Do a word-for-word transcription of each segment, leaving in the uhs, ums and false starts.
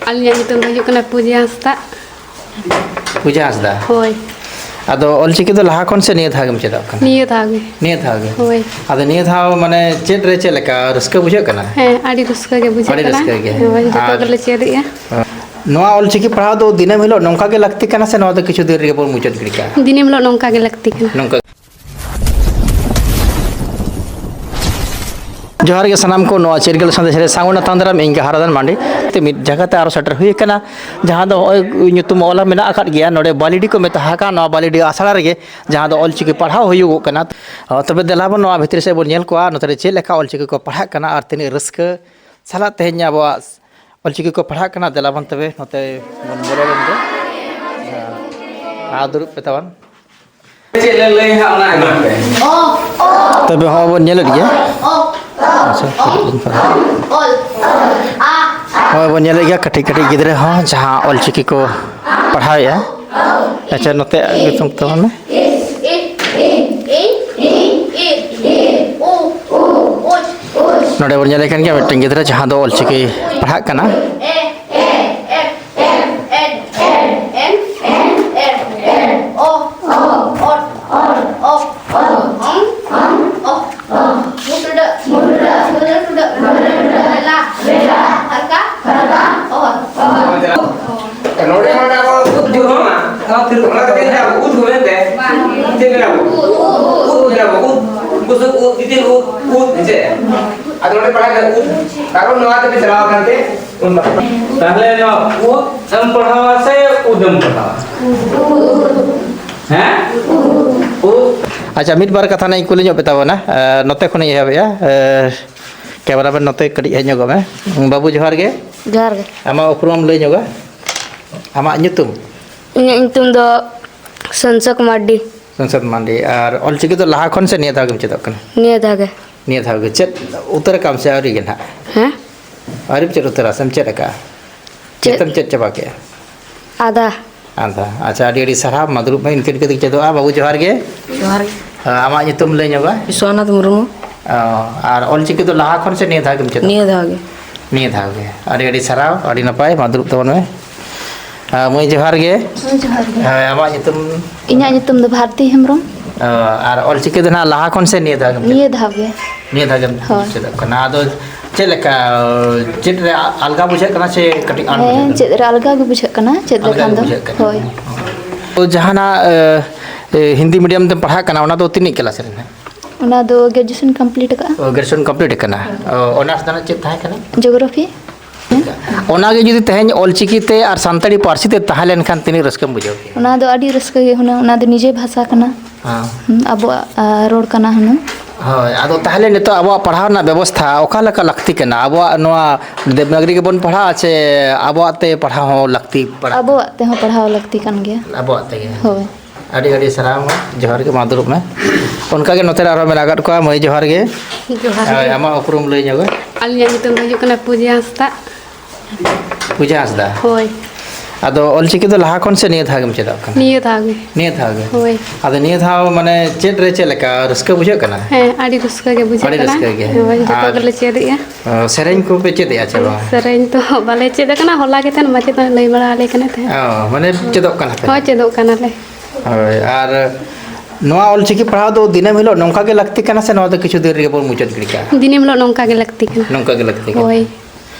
ᱟᱹᱞᱤᱧᱟᱜ ᱧᱩᱛᱩᱢ ᱫᱚ ᱦᱩᱭᱩᱜ ᱠᱟᱱᱟ ᱯᱩᱡᱟ ᱦᱟᱸᱥᱫᱟ᱾ ᱯᱩᱡᱟ ᱦᱟᱸᱥᱫᱟ᱾ ᱦᱳᱭ᱾ ᱟᱫᱚ ᱚᱞᱪᱤᱠᱤ ᱫᱚ ᱞᱟᱦᱟ ᱠᱷᱚᱱ ᱥᱮ ᱱᱤᱭᱟᱹ ᱫᱷᱟᱣ ᱜᱮᱢ ᱪᱮᱫᱚᱜ ᱠᱟᱱᱟ? ᱱᱤᱭᱟᱹ ᱫᱷᱟᱣ ᱜᱮ᱾ ᱱᱤᱭᱟᱹ ᱫᱷᱟᱣ ᱜᱮ? ᱦᱳᱭ᱾ ᱟᱫᱚ ᱱᱤᱭᱟᱹ ᱫᱷᱟᱣ ᱢᱟᱱᱮ ᱪᱮᱫ ᱨᱮ ᱪᱮᱫ ᱞᱮᱠᱟ ᱨᱟᱹᱥᱠᱟᱹ ᱵᱩᱡᱷᱟᱹᱜ ᱠᱟᱱᱟ? ᱦᱮᱸ, ᱟᱹᱰᱤ ᱨᱟᱹᱥᱠᱟᱹ ᱜᱮ ᱵᱩᱡᱷᱟᱹᱜ ᱟᱹᱰᱤ ᱠᱟᱱᱟ᱾ ᱨᱟᱹᱥᱠᱟᱹ ᱜᱮ᱾ ᱦᱳᱭ, ᱡᱚᱛᱚ ᱟᱨ ᱜᱮᱞᱮ ᱪᱮᱫ ᱮᱜᱼᱟ᱾ ᱱᱚᱣᱟ ᱚᱞᱪᱤᱠᱤ ᱯᱟᱲᱦᱟᱣ ᱫᱚ ᱫᱤᱱᱟᱹᱢ ᱦᱤᱞᱳᱜ ᱱᱚᱝᱠᱟ ᱜᱮ ᱞᱟᱹᱠᱛᱤ ᱠᱟᱱᱟ ᱥᱮ ᱱᱚᱣᱟ ᱫᱚ ᱠᱤᱪᱷᱩ ᱫᱤᱱ ᱨᱮᱜᱮ ᱵᱚᱱ ᱢᱩᱪᱟᱹᱫ ᱜᱤᱰᱤ ᱠᱟᱜᱼᱟ? ᱫᱤᱱᱟᱹᱢ ᱦᱤᱞᱳᱜ ᱱᱚᱝᱠᱟ ᱜᱮ ᱞᱟᱹᱠᱛᱤ ᱠᱟᱱᱟ᱾ ᱱᱚᱝᱠᱟ᱾ ᱡᱚᱦᱟᱨ ᱜᱮ ᱥᱟᱱᱟᱢ ᱠᱚ, ᱱᱚᱣᱟ ᱪᱤᱨᱜᱟᱹᱞ ᱥᱟᱸᱫᱮᱥ ᱨᱮ ᱥᱟᱹᱜᱩᱱ ᱟᱛᱟᱝ ᱫᱟᱨᱟᱢ, ᱤᱧ ᱜᱮ ᱦᱟᱨᱟᱫᱟᱱ ᱢᱟᱱᱰᱤ᱾ ᱛᱮ ᱢᱤᱫ ᱡᱟᱭᱜᱟ ᱛᱮ ᱟᱨᱚ ᱥᱮᱴᱮᱨ ᱦᱩᱭ ᱟᱠᱟᱱᱟ, ᱡᱟᱦᱟᱸ ᱫᱚ ᱱᱚᱜᱼᱚᱭ ᱧᱩᱛᱩᱢ ᱚᱞ ᱢᱮᱱᱟᱜ ᱟᱠᱟᱫ ᱜᱮᱭᱟ, ᱱᱚᱰᱮ ᱵᱟᱹᱞᱤᱰᱤ ᱠᱚ ᱢᱮᱛᱟᱜ ᱟᱠᱟᱫ, ᱱᱚᱣᱟ ᱵᱟᱹᱞᱤᱰᱤ ᱟᱥᱲᱟ ᱨᱮᱜᱮ ᱡᱟᱦᱟᱸ ᱫᱚ ᱚᱞᱪᱤᱠᱤ ᱯᱟᱲᱦᱟᱣ ᱦᱩᱭᱩᱜᱚᱜ ᱠᱟᱱᱟ᱾ ᱛᱚᱵᱮ ᱫᱮᱞᱟ ᱵᱚᱱ ᱱᱚᱣᱟ ᱵᱷᱤᱛᱨᱤ ᱥᱮᱫ ᱵᱚᱱ ᱧᱮᱞ ᱠᱚᱣᱟ, ᱱᱚᱛᱮ ᱨᱮ ᱪᱮᱫ ᱞᱮᱠᱟ ᱚᱞᱪᱤᱠᱤ ᱠᱚ ᱯᱟᱲᱦᱟᱜ ᱠᱟᱱᱟ ᱟᱨ ᱛᱤᱱᱟᱹᱜ ᱨᱟᱹᱥᱠᱟᱹ ᱥᱟᱞᱟᱜ ᱛᱮᱦᱮᱧ ᱟᱵᱚᱣᱟᱜ ᱚᱞᱪᱤᱠᱤ ᱠᱚ ᱯᱟᱲᱦᱟᱜ ᱠᱟᱱᱟ᱾ ᱫᱮᱞᱟ ᱵᱚᱱ ᱛᱚᱵᱮ ᱱᱚᱛᱮ ᱵᱚᱱ ᱵᱚᱞᱚ ᱞᱮᱱ ᱜᱮ᱾ ᱟᱨ ᱫᱩᱲᱩᱵ ᱯᱮ ᱛᱟᱵᱚᱱ᱾ ᱪᱮᱫ ᱞᱮ ᱞᱟᱹᱭ ᱦᱟᱸᱜ, ᱚᱱᱟ ᱟᱸᱡᱚᱢ ᱯᱮ᱾ ᱛᱚᱵᱮ ᱦᱚᱸᱜᱼᱚᱭ ᱵᱚᱱ ᱧᱮᱞᱮᱫ ᱜᱮᱭᱟ᱾ ᱟᱪᱪᱷᱟ, ᱠᱟᱹᱴᱤᱡ ᱞᱤᱧ ᱯᱟᱲᱦᱟᱣ᱾ ᱦᱚᱸᱜᱼᱚᱭ ᱵᱚᱱ ᱧᱮᱞᱮᱫ ᱜᱮᱭᱟ ᱠᱟᱹᱴᱤᱡ ᱠᱟᱹᱴᱤᱡ ᱜᱤᱫᱽᱨᱟᱹ ᱦᱚᱸ ᱡᱟᱦᱟᱸ ᱚᱞᱪᱤᱠᱤ ᱠᱚ ᱯᱟᱲᱦᱟᱣᱮᱫᱼᱟ᱾ ᱟᱪᱪᱷᱟ, ᱱᱚᱛᱮ ᱧᱩᱛᱩᱢ ᱛᱟᱵᱚᱱ ᱢᱮ᱾ ᱱᱚᱰᱮ ᱵᱚᱱ ᱧᱮᱞᱮ ᱠᱟᱱ ᱜᱮᱭᱟ ᱢᱤᱫᱴᱮᱱ ᱜᱤᱫᱽᱨᱟᱹ ᱡᱟᱦᱟᱸ ᱫᱚ ᱚᱞᱪᱤᱠᱤ ᱯᱟᱲᱦᱟᱜ ᱠᱟᱱᱟ᱾ ᱱᱚᱰᱮ ᱢᱟ ᱟᱵᱚ ᱩᱫ ᱡᱩ ᱦᱚᱸ ᱢᱟ᱾ ᱚᱱᱟ ᱠᱷᱟᱹᱛᱤᱨ ᱛᱮ ᱟᱵᱚ ᱩᱫ ᱠᱚ ᱢᱮᱱᱛᱮ᱾ ᱪᱮᱫ ᱢᱮᱱᱟ ᱵᱚ? ᱩᱫ ᱢᱮᱱᱟ ᱵᱚ᱾ ᱩᱫ, ᱵᱩᱥᱩᱵ ᱩᱫ, ᱜᱤᱛᱤᱞ ᱩᱫ, ᱩᱫ, ᱦᱮᱸ ᱪᱮ? ᱟᱫᱚ ᱱᱚᱰᱮ ᱯᱟᱲᱦᱟᱣ ᱠᱟᱱᱟ ᱩᱫ᱾ ᱠᱟᱨᱚᱱ ᱱᱚᱣᱟ ᱛᱮᱯᱮ ᱪᱟᱞᱟᱣ ᱟᱠᱟᱱ ᱛᱮ᱾ ᱛᱟᱦᱞᱮ ᱱᱚᱣᱟ ᱩᱫ ᱮᱢ ᱯᱟᱲᱦᱟᱣᱟ ᱥᱮ ᱩᱫ ᱮᱢ ᱯᱟᱲᱦᱟᱣᱟ? ᱦᱮᱸ? ᱩᱫ᱾ ᱟᱪᱪᱷᱟ, ᱢᱤᱫ ᱵᱟᱨ ᱠᱟᱛᱷᱟ ᱱᱟᱜ ᱤᱧ ᱠᱩᱞᱤ ᱧᱚᱜ ᱯᱮ ᱛᱟᱵᱚᱱᱟ᱾ ᱮ, ᱱᱚᱛᱮ ᱠᱷᱚᱱᱤᱧ ᱮᱦᱚᱵᱮᱜᱼᱟ᱾ ᱮ, cameraman ᱱᱚᱛᱮ ᱠᱟᱹᱴᱤᱡ ᱦᱮᱡ ᱧᱚᱜᱚᱜ ᱢᱮ᱾ ᱵᱟᱹᱵᱩ, ᱡᱚᱦᱟᱨ ᱜᱮ᱾ ᱡᱚᱦᱟᱨ ᱜᱮ᱾ ᱟᱢᱟᱜ ᱩᱯᱨᱩᱢ ᱮᱢ ᱞᱟᱹᱭ ᱧᱚᱜᱟ? ᱟᱢᱟᱜ ᱧᱩᱛᱩᱢ? ᱤᱧᱟᱹᱜ ᱧᱩᱛᱩᱢ ᱫᱚ ᱥᱚᱱᱥᱚᱠ ᱢᱟᱨᱰᱤ᱾ ᱥᱚᱱᱥᱚᱠ ᱢᱟᱨᱰᱤ᱾ ᱟᱨ ᱚᱞᱪᱤᱠᱤ ᱫᱚ ᱞᱟᱦᱟ ᱠᱷᱚᱱ ᱥᱮ ᱱᱤᱭᱟᱹ ᱫᱷᱟᱣ ᱜᱮᱢ ᱪᱮᱫᱚᱜ ᱠᱟᱱᱟ? ᱱᱤᱭᱟᱹ ᱫᱷᱟᱣ ᱜᱮ᱾ ᱱᱤᱭᱟᱹ ᱫᱷᱟᱣ ᱜᱮ᱾ ᱪᱮᱫ ᱩᱛᱟᱹᱨ ᱟᱠᱟᱫ ᱟᱢ ᱥᱮ ᱟᱹᱣᱨᱤ ᱜᱮ ᱱᱟᱦᱟᱜ? ᱦᱮᱸ? ᱟᱹᱣᱨᱤᱢ ᱪᱮᱫ ᱩᱛᱟᱹᱨᱟ ᱥᱮᱢ ᱪᱮᱫ ᱟᱠᱟᱫᱼᱟ? ᱪᱮᱫ? ᱡᱚᱛᱚᱢ ᱪᱮᱫ ᱪᱟᱵᱟ ᱠᱮᱫᱼᱟ? ᱟᱫᱷᱟ᱾ ᱟᱫᱷᱟ᱾ ᱟᱪᱪᱷᱟ, ᱟᱹᱰᱤ ᱟᱹᱰᱤ ᱥᱟᱨᱦᱟᱣ᱾ ᱢᱟ ᱫᱩᱲᱩᱵ ᱢᱮ, ᱤᱱᱠᱟᱹ ᱤᱱᱠᱟᱹ ᱛᱮᱜᱮ ᱪᱮᱫᱚᱜᱼᱟ᱾ ᱵᱟᱹᱵᱩ, ᱡᱚᱦᱟᱨ ᱜᱮ᱾ ᱡᱚᱦᱟᱨ ᱜᱮ᱾ ᱟᱢᱟᱜ ᱧᱩᱛᱩᱢ ᱞᱟᱹᱭ ᱧᱚᱜᱟ? ᱵᱤᱥᱣᱚᱱᱟᱛᱷ ᱢᱩᱨᱢᱩ᱾ ᱚ, ᱟᱨ ᱚᱞᱪᱤᱠᱤ ᱫᱚ ᱞᱟᱦᱟ ᱠᱷᱚᱱ ᱥᱮ ᱱᱤᱭᱟᱹ ᱫᱷᱟᱣ ᱜᱮᱢ ᱪᱮᱫᱚᱜ? ᱱᱤᱭᱟᱹ ᱫᱷᱟᱣ ᱜᱮ᱾ ᱱᱤᱭᱟᱹ ᱫᱷᱟᱣ ᱜᱮ᱾ ᱟᱹᱰᱤ ᱟᱹᱰᱤ ᱥᱟᱨᱦᱟᱣ, ᱟᱹᱰᱤ ᱱᱟᱯᱟᱭ, ᱢᱟ ᱫᱩᱲᱩᱵ ᱛᱟᱵᱚᱱ ᱢᱮ᱾ ᱟᱨ ᱢᱟᱹᱭ, ᱡᱚᱦᱟᱨ ᱜᱮ᱾ ᱦᱳᱭ, ᱡᱚᱦᱟᱨ ᱜᱮ᱾ ᱦᱳᱭ, ᱟᱢᱟᱜ ᱧᱩᱛᱩᱢ? ᱤᱧᱟᱹᱜ ᱧᱩᱛᱩᱢ ᱫᱚ ᱵᱷᱟᱨᱚᱛᱤ ᱦᱮᱢᱵᱨᱚᱢ᱾ ᱚ, ᱟᱨ ᱚᱞᱪᱤᱠᱤ ᱫᱚ ᱱᱟᱦᱟᱜ ᱞᱟᱦᱟ ᱠᱷᱚᱱ ᱥᱮ ᱱᱤᱭᱟᱹ ᱫᱷᱟᱣ ᱜᱮᱢ ᱪᱮᱫ? ᱱᱤᱭᱟᱹ ᱫᱷᱟᱣ ᱜᱮ᱾ ᱱᱤᱭᱟᱹ ᱫᱷᱟᱣ ᱜᱮᱢ ᱦᱳᱭ᱾ ᱪᱮᱫᱚᱜ ᱠᱟᱱᱟ᱾ ᱟᱫᱚ ᱪᱮᱫ ᱞᱮᱠᱟ, ᱪᱮᱫ ᱨᱮ ᱟᱞᱜᱟ ᱵᱩᱡᱷᱟᱹᱜ ᱠᱟᱱᱟ ᱥᱮ ᱠᱟᱹᱴᱤᱡ ᱟᱸᱴ ᱦᱮᱸ, ᱵᱩᱡᱷᱟᱹᱜ ᱠᱟᱱᱟ? ᱪᱮᱫ ᱨᱮ ᱟᱞᱜᱟ ᱜᱮ ᱵᱩᱡᱷᱟᱹᱜ ᱠᱟᱱᱟ, ᱪᱮᱫ ᱟᱞᱜᱟ ᱞᱮᱠᱷᱟᱱ ᱜᱮ ᱫᱚ᱾ ᱵᱩᱡᱷᱟᱹᱜ ᱠᱟᱱᱟ᱾ ᱦᱳᱭ᱾ ᱛᱚ, ᱡᱟᱦᱟᱱᱟᱜ, ᱮ, ᱮ, ᱦᱤᱱᱫᱤ medium ᱛᱮᱢ ᱯᱟᱲᱦᱟᱜ ᱠᱟᱱᱟ, ᱚᱱᱟ ᱫᱚ ᱛᱤᱱᱟᱹᱜ class ᱨᱮ ᱱᱟᱦᱟᱜ? ᱚᱱᱟ ᱫᱚ graduation complete ᱟᱠᱟᱫᱼᱟ᱾ ᱚ, graduation complete ᱟᱠᱟᱱᱟ᱾ ᱚ, honours ᱫᱚ ᱱᱟᱦᱟᱜ ᱪᱮᱫ ᱛᱟᱦᱮᱸ ᱠᱟᱱᱟ? Geography᱾ ᱚᱱᱟᱜᱮ ᱡᱩᱫᱤ ᱛᱮᱦᱮᱧ ᱚᱞᱪᱤᱠᱤ ᱛᱮ ᱟᱨ ᱥᱟᱱᱛᱟᱲᱤ ᱯᱟᱹᱨᱥᱤ ᱛᱮ ᱛᱟᱦᱮᱸ ᱞᱮᱱᱠᱷᱟᱱ ᱛᱤᱱᱟᱹᱜ ᱨᱟᱹᱥᱠᱟᱹᱢ ᱵᱩᱡᱷᱟᱹᱣ ᱠᱮᱭᱟ? ᱚᱱᱟ ᱫᱚ ᱟᱹᱰᱤ ᱨᱟᱹᱥᱠᱟᱹ ᱜᱮ ᱦᱩᱱᱟᱹᱝ, ᱚᱱᱟ ᱫᱚ ᱱᱤᱡᱮ ᱵᱷᱟᱥᱟ ᱠᱟᱱᱟ᱾ ᱦᱮᱸ᱾ ᱦᱩᱸ, ᱟᱵᱚᱣᱟᱜ, ᱟ, ᱨᱚᱲ ᱠᱟᱱᱟ ᱦᱩᱱᱟᱹᱝ᱾ ᱦᱳᱭ, ᱟᱫᱚ ᱛᱟᱦᱚᱞᱮ ᱱᱤᱛᱚᱜ ᱟᱵᱚᱣᱟᱜ ᱯᱟᱲᱦᱟᱣ ᱨᱮᱱᱟᱜ ᱵᱮᱵᱚᱥᱛᱷᱟ ᱚᱠᱟ ᱞᱮᱠᱟ ᱞᱟᱹᱠᱛᱤ ᱠᱟᱱᱟ? ᱟᱵᱚᱣᱟᱜ ᱱᱚᱣᱟ ᱫᱮᱵᱽᱱᱟᱜᱽᱨᱤ ᱜᱮᱵᱚᱱ ᱯᱟᱲᱦᱟᱜᱼᱟ ᱥᱮ ᱟᱵᱚᱣᱟᱜ ᱛᱮ ᱯᱟᱲᱦᱟᱣ ᱦᱚᱸ ᱞᱟᱹᱠᱛᱤ ᱯᱟᱲᱟᱜ ᱠᱟᱱᱟ? ᱟᱵᱚᱣᱟᱜ ᱛᱮᱦᱚᱸ ᱯᱟᱲᱦᱟᱣ ᱞᱟᱹᱠᱛᱤ ᱠᱟᱱ ᱜᱮᱭᱟ᱾ ᱟᱵᱚᱣᱟᱜ ᱛᱮᱜᱮ? ᱦᱳᱭ᱾ ᱟᱹᱰᱤ ᱟᱹᱰᱤ ᱥᱟᱨᱦᱟᱣ ᱢᱟ᱾ ᱡᱚᱦᱟᱨ ᱜᱮ, ᱢᱟ ᱫᱩᱲᱩᱵ ᱢᱮ᱾ ᱚᱱᱠᱟ ᱜᱮ ᱱᱚᱛᱮ ᱨᱮ ᱟᱨᱦᱚᱸ ᱢᱮᱱᱟᱜ ᱟᱠᱟᱫ ᱠᱚᱣᱟ᱾ ᱢᱟᱹᱭ, ᱡᱚᱦᱟᱨ ᱜᱮ᱾ ᱡᱚᱦᱟᱨ ᱦᱳᱭ, ᱜᱮ᱾ ᱟᱢᱟᱜ ᱩᱯᱨᱩᱢ ᱞᱟᱹᱭ ᱧᱚᱜ ᱢᱮ᱾ ᱟᱹᱞᱤᱧᱟᱜ ᱧᱩᱛᱩᱢ ᱫᱚ ᱦᱩᱭᱩᱜ ᱠᱟᱱᱟ ᱯᱩᱡᱟ ᱦᱟᱸᱥᱫᱟ᱾ ᱯᱩᱡᱟ ᱦᱟᱸᱥᱫᱟ᱾ ᱦᱳᱭ᱾ ᱟᱫᱚ ᱚᱞᱪᱤᱠᱤ ᱫᱚ ᱞᱟᱦᱟ ᱠᱷᱚᱱ ᱥᱮ ᱱᱤᱭᱟᱹ ᱫᱷᱟᱣ ᱜᱮᱢ ᱪᱮᱫᱚᱜ ᱠᱟᱱᱟ? ᱱᱤᱭᱟᱹ ᱫᱷᱟᱣ ᱜᱮ᱾ ᱱᱤᱭᱟᱹ ᱫᱷᱟᱣ ᱜᱮ? ᱦᱳᱭ᱾ ᱟᱫᱚ ᱱᱤᱭᱟᱹ ᱫᱷᱟᱣ ᱢᱟᱱᱮ ᱪᱮᱫ ᱨᱮ ᱪᱮᱫ ᱞᱮᱠᱟ ᱨᱟᱹᱥᱠᱟᱹ ᱵᱩᱡᱷᱟᱹᱜ ᱠᱟᱱᱟ? ᱦᱮᱸ, ᱟᱹᱰᱤ ᱨᱟᱹᱥᱠᱟᱹ ᱜᱮ ᱵᱩᱡᱷᱟᱹᱜ ᱟᱹᱰᱤ ᱠᱟᱱᱟ᱾ ᱨᱟᱹᱥᱠᱟᱹ ᱜᱮ᱾ ᱦᱳᱭ, ᱡᱚᱛᱚ ᱟᱨ, ᱜᱮᱞᱮ ᱪᱮᱫ ᱮᱜᱼᱟ᱾ ᱚ, ᱥᱮᱨᱮᱧ ᱠᱚᱯᱮ ᱪᱮᱫ ᱮᱜᱼᱟ ᱪᱮ ᱵᱟᱝ? ᱥᱮᱨᱮᱧ ᱫᱚ ᱵᱟᱞᱮ ᱪᱮᱫ ᱟᱠᱟᱱᱟ, ᱦᱚᱞᱟ ᱜᱮ ᱛᱟᱦᱮᱱ ᱢᱟᱪᱮᱫ ᱦᱚᱸᱭ ᱞᱟᱹᱭ ᱵᱟᱲᱟ ᱟᱞᱮ ᱠᱟᱱᱟ ᱛᱟᱦᱮᱸᱫ᱾ ᱚ, ᱢᱟᱱᱮ ᱪᱮᱫᱚᱜ ᱠᱟᱱᱟ ᱯᱮ? ᱦᱳᱭ, ᱪᱮᱫᱚᱜ ᱠᱟᱱᱟᱞᱮ᱾ ᱦᱳᱭ, ᱟᱨ ᱱᱚᱣᱟ ᱚᱞᱪᱤᱠᱤ ᱯᱟᱲᱦᱟᱣ ᱫᱚ ᱫᱤᱱᱟᱹᱢ ᱦᱤᱞᱳᱜ ᱱᱚᱝᱠᱟ ᱜᱮ ᱞᱟᱹᱠᱛᱤ ᱠᱟᱱᱟ ᱥᱮ ᱱᱚᱣᱟ ᱫᱚ ᱠᱤᱪᱷᱩ ᱫᱤᱱ ᱨᱮᱜᱮ ᱵᱚᱱ ᱢᱩᱪᱟᱹᱫ ᱜᱤᱰᱤ ᱠᱟᱜᱼᱟ? ᱫᱤᱱᱟᱹᱢ ᱦᱤᱞᱳᱜ ᱱᱚᱝᱠᱟ ᱜᱮ ᱞᱟᱹᱠᱛᱤ ᱠᱟᱱᱟ᱾ ᱱᱚᱝᱠᱟ ᱜᱮ ᱞᱟᱹᱠᱛᱤ ᱠᱟᱱᱟ᱾ ᱦᱳᱭ᱾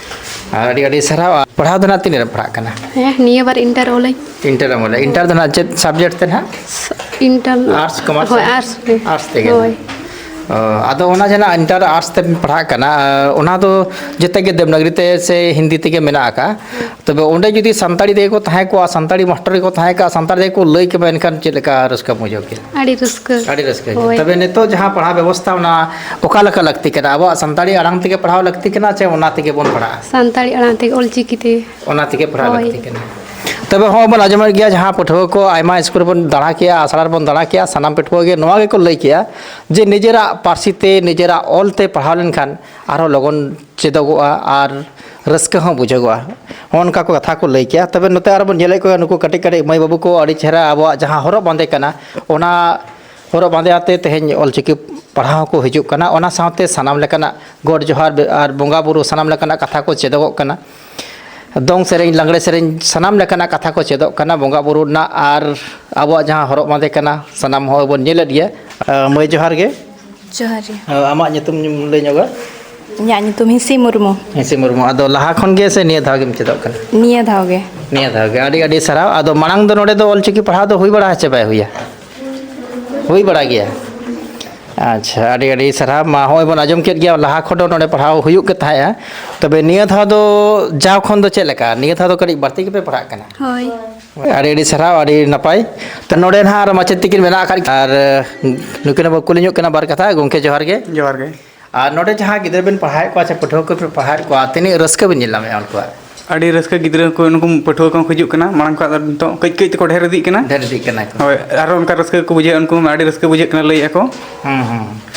ᱟᱨ ᱟᱹᱰᱤ ᱟᱹᱰᱤ ᱥᱟᱨᱦᱟᱣ᱾ ᱯᱟᱲᱦᱟᱣ ᱫᱚ ᱱᱟᱜ ᱛᱤᱱᱟᱹᱜ ᱨᱮᱢ ᱯᱟᱲᱦᱟᱜ ᱠᱟᱱᱟ? ᱦᱮᱸ, ᱱᱤᱭᱟᱹ ᱵᱟᱨ ᱤᱱᱴᱟᱨ ᱚᱞᱟᱹᱧ᱾ ᱤᱱᱴᱟᱨ ᱮᱢ ᱚᱞᱟ᱾ ᱤᱱᱴᱟᱨ ᱫᱚ ᱱᱟᱜ ᱪᱮᱫ subject ᱛᱮ ᱱᱟᱜ? ᱤᱱᱴᱟᱨ᱾ Arts, commerce? ᱦᱳᱭ, arts ᱨᱮ᱾ Arts ᱛᱮᱜᱮ ᱦᱳᱭ᱾ ᱱᱟᱜ? ᱚ, ᱟᱫᱚ ᱚᱱᱟ ᱡᱟᱦᱟᱸ ᱤᱱᱴᱟᱨ arts ᱛᱮᱢ ᱯᱟᱲᱦᱟᱜ ᱠᱟᱱᱟ, ᱚᱱᱟ ᱫᱚ ᱡᱚᱛᱚ ᱜᱮ ᱫᱮᱵᱽᱱᱟᱜᱽᱨᱤ ᱛᱮ ᱥᱮ ᱦᱤᱱᱫᱤ ᱛᱮᱜᱮ ᱢᱮᱱᱟᱜ ᱟᱠᱟᱫᱼᱟ? ᱛᱚᱵᱮ ᱚᱸᱰᱮ ᱡᱩᱫᱤ ᱥᱟᱱᱛᱟᱲᱤ ᱛᱮᱜᱮ ᱠᱚ ᱛᱟᱦᱮᱸ ᱠᱚᱜᱼᱟ, ᱥᱟᱱᱛᱟᱲᱤ ᱢᱟᱥᱴᱟᱨ ᱜᱮᱠᱚ ᱛᱟᱦᱮᱸ ᱠᱚᱜᱼᱟ, ᱥᱟᱱᱛᱟᱲᱤ ᱛᱮᱜᱮ ᱠᱚ ᱞᱟᱹᱭ ᱠᱮᱵᱟ, ᱮᱱᱠᱷᱟᱱ ᱪᱮᱫ ᱞᱮᱠᱟ ᱨᱟᱹᱥᱠᱟᱹᱢ ᱵᱩᱡᱷᱟᱹᱣ ᱠᱮᱭᱟ? ᱟᱹᱰᱤ ᱨᱟᱹᱥᱠᱟᱹ᱾ ᱟᱹᱰᱤ ᱨᱟᱹᱥᱠᱟᱹ ᱜᱮ᱾ ᱦᱳᱭ᱾ ᱛᱚᱵᱮ ᱱᱤᱛᱚᱜ ᱡᱟᱦᱟᱸ ᱯᱟᱲᱦᱟᱣ ᱵᱮᱵᱚᱥᱛᱷᱟ, ᱚᱱᱟ ᱚᱠᱟ ᱞᱮᱠᱟ ᱞᱟᱹᱠᱛᱤ ᱠᱟᱱᱟ? ᱟᱵᱚᱣᱟᱜ ᱥᱟᱱᱛᱟᱲᱤ ᱟᱲᱟᱝ ᱛᱮᱜᱮ ᱯᱟᱲᱦᱟᱣ ᱞᱟᱹᱠᱛᱤ ᱠᱟᱱᱟ ᱪᱮ ᱚᱱᱟ ᱛᱮᱜᱮ ᱵᱚᱱ ᱯᱟᱲᱦᱟᱜᱼᱟ? ᱥᱟᱱᱛᱟᱲᱤ ᱟᱲᱟᱝ ᱛᱮᱜᱮ, ᱚᱞᱪᱤᱠᱤ ᱛᱮ᱾ ᱚᱱᱟ ᱛᱮᱜᱮ ᱯᱟᱲᱦᱟᱣ ᱦᱳᱭ᱾ ᱞᱟᱹᱠᱛᱤ ᱠᱟᱱᱟ᱾ ᱛᱚᱵᱮ ᱦᱚᱸ ᱵᱚᱱ ᱟᱸᱡᱚᱢᱮᱫ ᱜᱮᱭᱟ, ᱡᱟᱦᱟᱸ ᱯᱟᱹᱴᱷᱩᱣᱟᱹ ᱠᱚ ᱟᱭᱢᱟ ᱥᱠᱩᱞ ᱨᱮᱵᱚᱱ ᱫᱟᱬᱟ ᱠᱮᱜᱼᱟ, ᱟᱥᱲᱟ ᱨᱮᱵᱚᱱ ᱫᱟᱬᱟ ᱠᱮᱜᱼᱟ, ᱥᱟᱱᱟᱢ ᱯᱟᱹᱴᱷᱩᱣᱟᱹ ᱜᱮ ᱱᱚᱣᱟ ᱜᱮᱠᱚ ᱞᱟᱹᱭ ᱠᱮᱜᱼᱟ ᱡᱮ ᱱᱤᱡᱮᱨᱟᱜ ᱯᱟᱹᱨᱥᱤ ᱛᱮ, ᱱᱤᱡᱮᱨᱟᱜ ᱚᱞ ᱛᱮ ᱯᱟᱲᱦᱟᱣ ᱞᱮᱱᱠᱷᱟᱱ ᱟᱨᱦᱚᱸ ᱞᱚᱜᱚᱱ ᱪᱮᱫᱚᱜᱚᱜᱼᱟ ᱟᱨ ᱨᱟᱹᱥᱠᱟᱹ ᱦᱚᱸ ᱵᱩᱡᱷᱟᱹᱜᱚᱜᱼᱟ᱾ ᱦᱚᱸᱜᱼᱚ ᱱᱚᱝᱠᱟ ᱠᱚ ᱠᱟᱛᱷᱟ ᱠᱚ ᱞᱟᱹᱭ ᱠᱮᱜᱼᱟ᱾ ᱛᱚᱵᱮ ᱱᱚᱛᱮ ᱟᱨᱚ ᱵᱚᱱ ᱧᱮᱞᱮᱫ ᱠᱚᱣᱟ, ᱱᱩᱠᱩ ᱠᱟᱹᱴᱤᱡ ᱠᱟᱹᱴᱤᱡ ᱢᱟᱹᱭ ᱵᱟᱹᱵᱩ ᱠᱚ ᱟᱹᱰᱤ ᱪᱮᱦᱨᱟ ᱟᱵᱚᱣᱟᱜ ᱡᱟᱦᱟᱸ ᱦᱚᱨᱚᱜ ᱵᱟᱸᱫᱮ ᱠᱟᱱᱟ, ᱚᱱᱟ ᱦᱚᱨᱚᱜ ᱵᱟᱸᱫᱮ ᱟᱛᱮ ᱛᱮᱦᱮᱧ ᱚᱞᱪᱤᱠᱤ ᱯᱟᱲᱦᱟᱣ ᱦᱚᱸᱠᱚ ᱦᱤᱡᱩᱜ ᱠᱟᱱᱟ᱾ ᱚᱱᱟ ᱥᱟᱶᱛᱮ ᱥᱟᱱᱟᱢ ᱞᱮᱠᱟᱱᱟᱜ ᱜᱚᱰ ᱡᱚᱦᱟᱨ ᱟᱨ ᱵᱚᱸᱜᱟ ᱵᱩᱨᱩ ᱥᱟᱱᱟᱢ ᱞᱮᱠᱟᱱᱟᱜ ᱠᱟᱛᱷᱟ ᱠᱚ ᱪᱮᱫᱚᱜᱚᱜ ᱠᱟᱱᱟ᱾ ᱫᱚᱝ ᱥᱮᱨᱮᱧ, ᱞᱟᱜᱽᱲᱮ ᱥᱮᱨᱮᱧ, ᱥᱟᱱᱟᱢ ᱞᱮᱠᱟᱱᱟᱜ ᱠᱟᱛᱷᱟ ᱠᱚ ᱪᱮᱫᱚᱜ ᱠᱟᱱᱟ᱾ ᱵᱚᱸᱜᱟ ᱵᱩᱨᱩ ᱨᱮᱱᱟᱜ ᱟᱨ ᱟᱵᱚᱣᱟᱜ ᱡᱟᱦᱟᱸ ᱦᱚᱨᱚᱜ ᱵᱟᱸᱫᱮ ᱠᱟᱱᱟ, ᱥᱟᱱᱟᱢ ᱦᱚᱲ ᱵᱚᱱ ᱧᱮᱞᱮᱫ ᱜᱮᱭᱟ᱾ ᱟᱸ, ᱢᱟᱹᱭ, ᱡᱚᱦᱟᱨ ᱜᱮ᱾ ᱡᱚᱦᱟᱨ ᱜᱮ᱾ ᱟᱸ, ᱟᱢᱟᱜ ᱧᱩᱛᱩᱢ ᱞᱟᱹᱭ ᱧᱚᱜᱟ? ᱤᱧᱟᱹᱜ ᱧᱩᱛᱩᱢ ᱦᱤᱸᱥᱤ ᱢᱩᱨᱢᱩ᱾ ᱦᱤᱸᱥᱤ ᱢᱩᱨᱢᱩ᱾ ᱟᱫᱚ ᱞᱟᱦᱟ ᱠᱷᱚᱱ ᱜᱮ ᱥᱮ ᱱᱤᱭᱟᱹ ᱫᱷᱟᱣ ᱜᱮᱢ ᱪᱮᱫᱚᱜ ᱠᱟᱱᱟ? ᱱᱤᱭᱟᱹ ᱫᱷᱟᱣ ᱜᱮ᱾ ᱱᱤᱭᱟᱹ ᱫᱷᱟᱣ ᱜᱮ᱾ ᱟᱹᱰᱤ, ᱟᱹᱰᱤ ᱥᱟᱨᱦᱟᱣ᱾ ᱟᱫᱚ ᱢᱟᱲᱟᱝ ᱫᱚ ᱱᱚᱰᱮ ᱫᱚ ᱚᱞᱪᱤᱠᱤ ᱯᱟᱲᱦᱟᱣ ᱫᱚ ᱦᱩᱭ ᱵᱟᱲᱟ ᱦᱮᱸ ᱪᱮ ᱵᱟᱭ ᱦᱩᱭᱟ? ᱦᱩᱭ ᱵᱟᱲᱟ ᱜᱮᱭᱟ᱾ ᱟᱪᱪᱷᱟ, ᱟᱹᱰᱤ, ᱟᱹᱰᱤ ᱥᱟᱨᱦᱟᱣ᱾ ᱢᱟ, ᱦᱚᱸᱜᱼᱚᱭ ᱵᱚᱱ ᱟᱸᱡᱚᱢ ᱠᱮᱫ ᱜᱮᱭᱟ, ᱞᱟᱦᱟ ᱠᱷᱚᱱ ᱦᱚᱸ ᱱᱚᱰᱮ ᱯᱟᱲᱦᱟᱣ ᱦᱩᱭᱩᱜ ᱜᱮ ᱛᱟᱦᱮᱸᱫᱼᱟ᱾ ᱛᱚᱵᱮ ᱱᱤᱭᱟᱹ ᱫᱷᱟᱣ ᱫᱚ, ᱡᱟᱣ ᱠᱷᱚᱱ ᱫᱚ ᱪᱮᱫ ᱞᱮᱠᱟ? ᱱᱤᱭᱟᱹ ᱫᱷᱟᱣ ᱫᱚ ᱠᱟᱹᱴᱤᱡ ᱵᱟᱹᱲᱛᱤ ᱜᱮᱯᱮ ᱯᱟᱲᱦᱟᱜ ᱠᱟᱱᱟ? ᱦᱳᱭ᱾ ᱟᱹᱰᱤ, ᱟᱹᱰᱤ ᱥᱟᱨᱦᱟᱣ, ᱟᱹᱰᱤ ᱱᱟᱯᱟᱭ᱾ ᱛᱚ, ᱱᱚᱰᱮ ᱱᱟᱦᱟᱜ ᱟᱨ ᱢᱟᱪᱮᱫ ᱛᱟᱹᱠᱤᱱ ᱢᱮᱱᱟᱜ ᱟᱠᱟᱫ ᱠᱤᱱᱟ᱾ ᱟᱨ, ᱱᱩᱠᱤᱱ ᱦᱚᱸ ᱵᱚ ᱠᱩᱞᱤ ᱧᱚᱜ ᱠᱤᱱᱟ ᱵᱟᱨ ᱠᱟᱛᱷᱟ᱾ ᱜᱚᱢᱠᱮ, ᱡᱚᱦᱟᱨ ᱜᱮ᱾ ᱡᱚᱦᱟᱨ ᱜᱮ᱾ ᱟᱨ ᱱᱚᱰᱮ ᱡᱟᱦᱟᱸ ᱜᱤᱫᱽᱨᱟᱹ ᱵᱮᱱ ᱯᱟᱲᱦᱟᱣᱮᱫ ᱠᱚᱣᱟ ᱥᱮ ᱯᱟᱹᱴᱷᱩᱣᱟᱹ ᱠᱚᱯᱮ ᱯᱟᱲᱦᱟᱣᱮᱫ ᱠᱚᱣᱟ, ᱛᱤᱱᱟᱹᱜ ᱨᱟᱹᱥᱠᱟᱹ ᱵᱮᱱ ᱧᱮᱞ ᱧᱟᱢᱮᱫᱼᱟ ᱩᱱᱠᱩᱣᱟᱜ? ᱟᱹᱰᱤ ᱨᱟᱹᱥᱠᱟᱹ ᱜᱤᱫᱽᱨᱟᱹ ᱠᱚ, ᱱᱩᱠᱩ ᱯᱟᱹᱴᱷᱩᱣᱟᱹ ᱠᱚᱦᱚᱸ ᱠᱚ ᱦᱤᱡᱩᱜ ᱠᱟᱱᱟ, ᱢᱟᱲᱟᱝ ᱠᱷᱚᱱᱟᱜ ᱫᱚ ᱱᱤᱛᱚᱜ ᱠᱟᱹᱡ ᱠᱟᱹᱡ ᱛᱮᱠᱚ ᱰᱷᱮᱨ ᱤᱫᱤᱜ ᱠᱟᱱᱟ᱾ ᱰᱷᱮᱨ ᱤᱫᱤᱜ ᱠᱟᱱᱟ ᱠᱚ᱾ ᱦᱳᱭ, ᱟᱨᱦᱚᱸ ᱚᱱᱠᱟ ᱨᱟᱹᱥᱠᱟᱹ ᱜᱮᱠᱚ ᱵᱩᱡᱷᱟᱹᱣᱟ, ᱩᱱᱠᱩ ᱦᱚᱸ ᱟᱹᱰᱤ ᱨᱟᱹᱥᱠᱟᱹ ᱵᱩᱡᱷᱟᱹᱜ ᱠᱟᱱᱟ, ᱞᱟᱹᱭᱮᱫᱼᱟ ᱠᱚ᱾ ᱦᱩᱸ, ᱦᱩᱸ᱾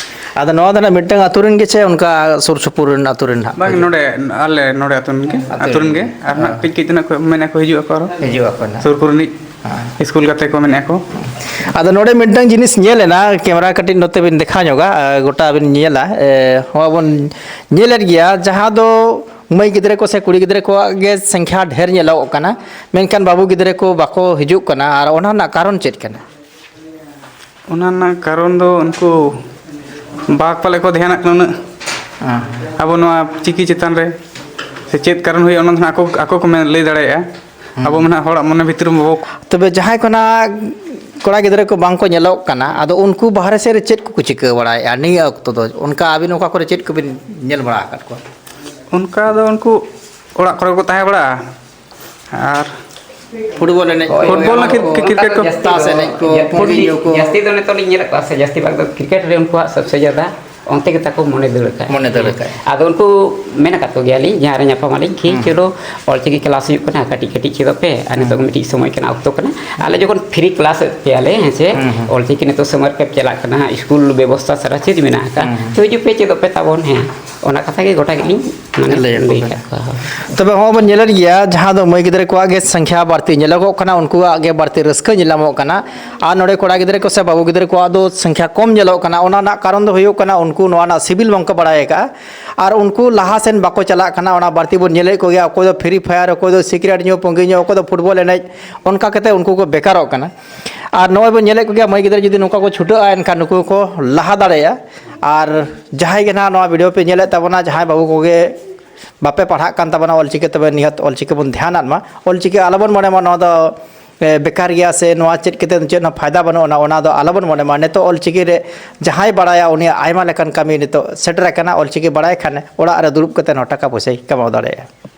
ᱟᱫᱚ ᱱᱚᱣᱟ ᱫᱚ ᱱᱟᱜ ᱢᱤᱫᱴᱟᱝ ᱟᱹᱛᱩ ᱨᱮᱱ ᱜᱮ ᱪᱮ ᱚᱱᱠᱟ ᱥᱩᱨ ᱥᱩᱯᱩᱨ ᱨᱮᱱ ᱟᱹᱛᱩ ᱨᱮᱱ ᱦᱟᱸᱜ ᱠᱚ ᱵᱟᱝ, ᱦᱤᱡᱩᱜ? ᱱᱚᱰᱮ, ᱟᱞᱮ ᱱᱚᱰᱮ ᱟᱹᱛᱩ ᱨᱮᱱ ᱜᱮ, ᱟᱹᱛᱩ ᱟᱹᱛᱩ ᱨᱮᱱ ᱨᱮᱱ ᱜᱮ᱾ ᱜᱮ᱾ ᱟᱨ ᱱᱟᱜ ᱦᱮᱸ᱾ ᱠᱟᱹᱡ ᱠᱟᱹᱡ ᱛᱮ ᱱᱟᱜ ᱠᱚ ᱢᱮᱱᱮᱫᱼᱟ ᱠᱚ ᱦᱤᱡᱩᱜ ᱟᱠᱚ ᱟᱨᱦᱚᱸ᱾ ᱦᱤᱡᱩᱜ ᱟᱠᱚ ᱱᱟᱜ᱾ ᱥᱩᱨ ᱠᱚᱨᱮᱱᱤᱡ ᱦᱮᱸ᱾ ᱤᱥᱠᱩᱞ ᱜᱟᱛᱮ ᱠᱚ ᱢᱮᱱᱮᱫᱼᱟ ᱠᱚ᱾ ᱟᱫᱚ ᱱᱚᱰᱮ ᱢᱤᱫᱴᱟᱝ ᱡᱤᱱᱤᱥ ᱧᱮᱞ ᱮᱱᱟ, ᱠᱮᱢᱮᱨᱟ ᱠᱟᱹᱴᱤᱡ ᱱᱚᱛᱮ ᱵᱤᱱ ᱫᱮᱠᱷᱟᱣ ᱧᱚᱜᱟ, ᱟᱨ ᱜᱚᱴᱟ ᱵᱤᱱ ᱧᱮᱞᱟ, ᱮ, ᱦᱚᱸ ᱵᱚᱱ ᱧᱮᱞᱮᱫ ᱜᱮᱭᱟ, ᱡᱟᱦᱟᱸ ᱫᱚ ᱢᱟᱹᱭ ᱜᱤᱫᱽᱨᱟᱹ ᱠᱚ ᱥᱮ ᱠᱩᱲᱤ ᱜᱤᱫᱽᱨᱟᱹ ᱠᱚᱣᱟᱜ ᱜᱮ ᱥᱚᱝᱠᱷᱟ ᱰᱷᱮᱨ ᱧᱮᱞᱚᱜᱚᱜ ᱠᱟᱱᱟ, ᱢᱮᱱᱠᱷᱟᱱ ᱵᱟᱹᱵᱩ ᱜᱤᱫᱽᱨᱟᱹ ᱠᱚ ᱵᱟᱠᱚ ᱦᱤᱡᱩᱜ ᱠᱟᱱᱟ, ᱟᱨ ᱚᱱᱟ ᱨᱮᱱᱟᱜ ᱠᱟᱨᱚᱱ ᱪᱮᱫ ᱠᱟᱱᱟ? ᱚᱱᱟ ᱨᱮᱱᱟᱜ ᱠᱟᱨᱚᱱ ᱫᱚ ᱩᱱᱠᱩ ᱵᱟᱠ ᱯᱟᱞᱮ ᱠᱚ ᱫᱷᱮᱭᱟᱱᱟᱜ ᱠᱟᱱᱟ ᱩᱱᱟᱹᱜ᱾ ᱦᱮᱸ᱾ ᱟᱵᱚ ᱱᱚᱣᱟ ᱪᱤᱠᱤ ᱪᱮᱛᱟᱱ ᱨᱮ ᱥᱮ ᱪᱮᱫ ᱠᱟᱨᱚᱱ ᱦᱩᱭᱩᱜᱼᱟ, ᱚᱱᱟ ᱫᱚ ᱦᱟᱸᱜ ᱟᱠᱚ, ᱟᱠᱚ ᱠᱚ ᱢᱮᱱ, ᱞᱟᱹᱭ ᱫᱟᱲᱮᱭᱟᱜᱼᱟ᱾ ᱦᱩᱸ᱾ ᱟᱵᱚ ᱢᱟ ᱱᱟᱦᱟᱜ ᱦᱚᱲᱟᱜ ᱢᱚᱱᱮ ᱵᱷᱤᱛᱤᱨ ᱨᱮ ᱵᱟᱵᱚ ᱛᱚᱵᱮ ᱡᱟᱦᱟᱸᱭ ᱠᱚ ᱱᱟᱜ ᱠᱚᱲᱟ ᱜᱤᱫᱽᱨᱟᱹ ᱠᱚ ᱵᱟᱝ ᱠᱚ ᱧᱮᱞᱚᱜ ᱠᱟᱱᱟ, ᱟᱫᱚ ᱩᱱᱠᱩ ᱵᱟᱦᱨᱮ ᱥᱮᱫ ᱨᱮ ᱪᱮᱫ ᱠᱚᱠᱚ ᱪᱤᱠᱟᱹ ᱵᱟᱲᱟᱭᱮᱫᱼᱟ ᱱᱤᱭᱟᱹ ᱚᱠᱛᱚ ᱫᱚ? ᱚᱱᱠᱟ ᱟᱹᱵᱤᱱ ᱚᱠᱟ ᱠᱚᱨᱮ ᱪᱮᱫ ᱠᱚᱵᱤᱱ ᱧᱮᱞ ᱵᱟᱲᱟ ᱟᱠᱟᱫ ᱠᱚᱣᱟ? ᱚᱱᱠᱟ ᱫᱚ ᱩᱱᱠᱩ ᱚᱲᱟᱜ ᱠᱚᱨᱮ ᱠᱚ ᱛᱟᱦᱮᱸ ᱵᱟᱲᱟᱜᱼᱟ᱾ ᱟᱨ ᱯᱷᱩᱴᱵᱚᱞ ᱮᱱᱮᱡ ᱠᱚ, ᱯᱷᱩᱴᱵᱚᱞ ᱱᱟ ᱠᱨᱤ-, ᱠᱨᱤᱠᱮᱴ ᱠᱚ᱾ ᱛᱟᱥ ᱮᱱᱮᱡ ᱠᱚ, ᱡᱟᱹᱥᱛᱤ, ᱯᱩᱸᱜᱤ ᱧᱩ ᱠᱚ᱾ ᱡᱟᱹᱥᱛᱤ ᱫᱚ ᱱᱤᱛᱚᱜ ᱞᱤᱧ ᱧᱮᱞᱮᱫ ᱠᱚᱣᱟ ᱥᱮ ᱡᱟᱹᱥᱛᱤ ᱵᱷᱟᱜᱽ ᱫᱚ ᱠᱨᱤᱠᱮᱴ ᱨᱮ ᱩᱱᱠᱩᱣᱟᱜ ᱥᱚᱵᱥᱮ ᱡᱟᱫᱟ ᱚᱱᱛᱮ ᱜᱮ ᱛᱟᱠᱚ ᱢᱚᱱᱮ ᱫᱟᱹᱲ ᱟᱠᱟᱫ᱾ ᱢᱚᱱᱮ ᱫᱟᱹᱲ ᱟᱠᱟᱫ᱾ ᱟᱫᱚ ᱩᱱᱠᱩ ᱢᱮᱱ ᱟᱠᱟᱫ ᱠᱚᱜᱮᱭᱟᱞᱤᱧ, ᱡᱟᱦᱟᱸ ᱨᱮ ᱧᱟᱯᱟᱢ ᱟᱹᱞᱤᱧ, ᱠᱤ ᱦᱩᱸ᱾ ᱪᱚᱞᱚ ᱚᱞᱪᱤᱠᱤ ᱠᱞᱟᱥ ᱦᱩᱭᱩᱜ ᱠᱟᱱᱟ, ᱠᱟᱹᱴᱤᱡ ᱠᱟᱹᱴᱤᱡ ᱪᱮᱫᱚᱜ ᱯᱮ, ᱟᱨ ᱦᱩᱸ᱾ ᱱᱤᱛᱚᱜ ᱢᱤᱫᱴᱤᱡ ᱥᱚᱢᱚᱭ ᱠᱟᱱᱟ, ᱚᱠᱛᱚ ᱠᱟᱱᱟ, ᱟᱞᱮ ᱡᱚᱠᱷᱚᱱ ᱯᱷᱨᱤ ᱠᱞᱟᱥ ᱮᱫ ᱯᱮᱭᱟᱞᱮ, ᱦᱮᱸ ᱥᱮ, ᱦᱩᱸ, ᱦᱩᱸ᱾ ᱚᱞᱪᱤᱠᱤ ᱱᱤᱛᱚᱜ ᱥᱟᱢᱟᱨ ᱠᱮᱢᱯ ᱪᱟᱞᱟᱜ ᱠᱟᱱᱟ, ᱥᱠᱩᱞ ᱵᱮᱵᱚᱥᱛᱷᱟ ᱥᱟᱨᱟ ᱪᱮᱫ ᱢᱮᱱᱟᱜ ᱟᱠᱟᱫ, ᱦᱩᱸ, ᱦᱩᱸ᱾ ᱛᱚ ᱦᱤᱡᱩᱜ ᱯᱮ, ᱪᱮᱫᱚᱜ ᱯᱮ ᱛᱟᱵᱚᱱ, ᱦᱮᱸ᱾ ᱚᱱᱟ ᱠᱟᱛᱷᱟ ᱜᱮ ᱜᱚᱴᱟ ᱜᱮᱞᱤᱧ ᱢᱟᱱᱮ ᱞᱟᱹᱭ ᱟᱠᱚ ᱞᱟᱹᱭ ᱠᱟᱱᱟ᱾ ᱟᱠᱟᱫ ᱠᱚᱣᱟ᱾ ᱦᱳᱭ᱾ ᱛᱚᱵᱮ ᱦᱚᱸᱜᱼᱚᱭ ᱵᱚᱱ ᱧᱮᱞᱮᱫ ᱜᱮᱭᱟ, ᱡᱟᱦᱟᱸ ᱫᱚ ᱢᱟᱹᱭ ᱜᱤᱫᱽᱨᱟᱹ ᱠᱚᱣᱟᱜ ᱜᱮ ᱥᱚᱝᱠᱷᱟ ᱵᱟᱹᱲᱛᱤ ᱧᱮᱞᱚᱜᱚᱜ ᱠᱟᱱᱟ, ᱩᱱᱠᱩᱣᱟᱜ ᱜᱮ ᱵᱟᱹᱲᱛᱤ ᱨᱟᱹᱥᱠᱟᱹ ᱧᱮᱞ ᱧᱟᱢᱚᱜ ᱠᱟᱱᱟ᱾ ᱟᱨ ᱱᱚᱰᱮ ᱠᱚᱲᱟ ᱜᱤᱫᱽᱨᱟᱹ ᱠᱚ ᱥᱮ ᱵᱟᱹᱵᱩ ᱜᱤᱫᱽᱨᱟᱹ ᱠᱚᱣᱟᱜ ᱫᱚ ᱥᱚᱝᱠᱷᱟ ᱠᱚᱢ ᱧᱮᱞᱚᱜ ᱠᱟᱱᱟ᱾ ᱚᱱᱟ ᱨᱮᱱᱟᱜ ᱠᱟᱨᱚᱱ ᱫᱚ ᱦᱩᱭᱩᱜ ᱠᱟᱱᱟ, ᱩᱱᱠᱩ ᱱᱚᱣᱟ ᱨᱮᱱᱟᱜ ᱥᱤᱵᱤᱞ ᱵᱟᱝᱠᱚ ᱵᱟᱲᱟᱭ ᱟᱠᱟᱫᱼᱟ᱾ ᱟᱨ ᱩᱱᱠᱩ ᱞᱟᱦᱟ ᱥᱮᱱ ᱵᱟᱠᱚ ᱪᱟᱞᱟᱜ ᱠᱟᱱᱟ᱾ ᱚᱱᱟ ᱵᱟᱹᱲᱛᱤ ᱵᱚᱱ ᱧᱮᱞᱮᱫ ᱠᱚᱜᱮᱭᱟ, ᱚᱠᱚᱭ ᱫᱚ Free Fire, ᱚᱠᱚᱭ ᱫᱚ ᱥᱤᱜᱟᱨᱮᱴ ᱧᱩ, ᱯᱩᱸᱜᱤ ᱧᱩ, ᱚᱠᱚᱭ ᱫᱚ ᱯᱷᱩᱴᱵᱚᱞ ᱮᱱᱮᱡ, ᱚᱱᱠᱟ ᱠᱟᱛᱮ ᱩᱱᱠᱩ ᱠᱚ ᱵᱮᱠᱟᱨᱚᱜ ᱠᱟᱱᱟ᱾ ᱟᱨ ᱱᱚᱜᱼᱚᱭ ᱵᱚᱱ ᱧᱮᱞᱮᱫ ᱠᱚᱜᱮᱭᱟ, ᱢᱟᱹᱭ ᱜᱤᱫᱽᱨᱟᱹ ᱡᱩᱫᱤ ᱱᱚᱝᱠᱟ ᱠᱚ ᱪᱷᱩᱴᱟᱹᱜᱼᱟ, ᱮᱱᱠᱷᱟᱱ ᱱᱩᱠᱩ ᱠᱚ ᱞᱟᱦᱟ ᱫᱟᱲᱮᱭᱟᱜᱼᱟ᱾ ᱟᱨ ᱡᱟᱦᱟᱸᱭ ᱜᱮ ᱱᱟᱦᱟᱜ ᱱᱚᱣᱟ ᱵᱷᱤᱰᱤᱭᱳ ᱯᱮ ᱧᱮᱞᱮᱫ ᱛᱟᱵᱚᱱᱟ, ᱡᱟᱦᱟᱸᱭ ᱵᱟᱹᱵᱩ ᱠᱚᱜᱮ ᱵᱟᱯᱮ ᱯᱟᱲᱦᱟᱜ ᱠᱟᱱ ᱛᱟᱵᱚᱱᱟ ᱚᱞᱪᱤᱠᱤ, ᱛᱚᱵᱮ ᱱᱤᱦᱟᱹᱛ ᱚᱞᱪᱤᱠᱤ ᱵᱚᱱ ᱫᱷᱮᱭᱟᱱᱟᱜ ᱢᱟ᱾ ᱚᱞᱪᱤᱠᱤ ᱟᱞᱚᱵᱚᱱ ᱢᱚᱱᱮ ᱢᱟ ᱱᱚᱣᱟ ᱫᱚ, ᱮ, ᱵᱮᱠᱟᱨ ᱜᱮᱭᱟ ᱥᱮ ᱱᱚᱣᱟ ᱪᱮᱫ ᱠᱟᱛᱮ ᱪᱮᱫ ᱦᱚᱸ ᱯᱷᱟᱭᱫᱟ ᱵᱟᱹᱱᱩᱜ ᱟᱱᱟ, ᱚᱱᱟ ᱫᱚ ᱟᱞᱚᱵᱚᱱ ᱢᱚᱱᱮ ᱢᱟ᱾ ᱱᱤᱛᱚᱜ ᱚᱞᱪᱤᱠᱤ ᱨᱮ ᱡᱟᱦᱟᱸᱭ ᱵᱟᱲᱟᱭᱟ, ᱩᱱᱤᱭᱟᱜ ᱟᱭᱢᱟ ᱞᱮᱠᱟᱱ ᱠᱟᱹᱢᱤ ᱱᱤᱛᱚᱜ ᱥᱮᱴᱮᱨ ᱟᱠᱟᱱᱟ᱾ ᱚᱞᱪᱤᱠᱤ ᱵᱟᱲᱟᱭ ᱠᱷᱟᱱ ᱚᱲᱟᱜ ᱨᱮ ᱫᱩᱲᱩᱵ ᱠᱟᱛᱮ ᱦᱚᱸ ᱴᱟᱠᱟ ᱯᱚᱭᱥᱟᱭ ᱠᱟᱢᱟᱣ ᱫᱟᱲᱮᱭᱟᱜᱼᱟ᱾